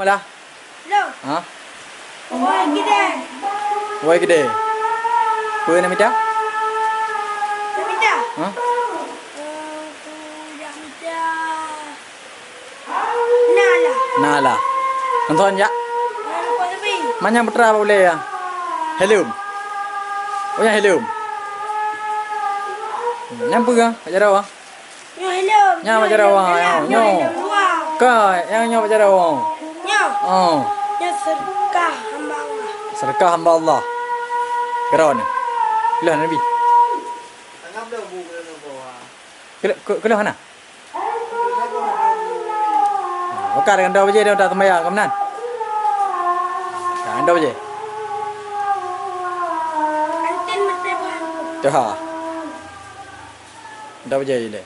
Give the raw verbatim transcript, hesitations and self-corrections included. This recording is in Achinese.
Malah? Lo. Ha? Woi gede. Woi gede. Peue na mita? Na mita? Ha? Eh, peue na mita? Nala. Nala. Nonton jak. Nala kau sepi. Manyang putra bak ulée ya. Helm. Oh ya helm. Nyang peugah kat jaroe. Nyoe helm. Nyoe bak jaroe helm, wang, nyoe, nyoe, nyoe nyoe. Helm luar. Ka, nyang nyoe bak jaroe wang. Nyoe. Oh. Nyoe sedekah hamba Allah. Sedekah hamba Allah. Keudroe nyoe. Keuleuh Nabi. Keuleuh, keuleuh hana? Bukan dengan dua baje dia tak sembahyang ke meunan. Nah, dua baje. Tuha. Dua baje ilée.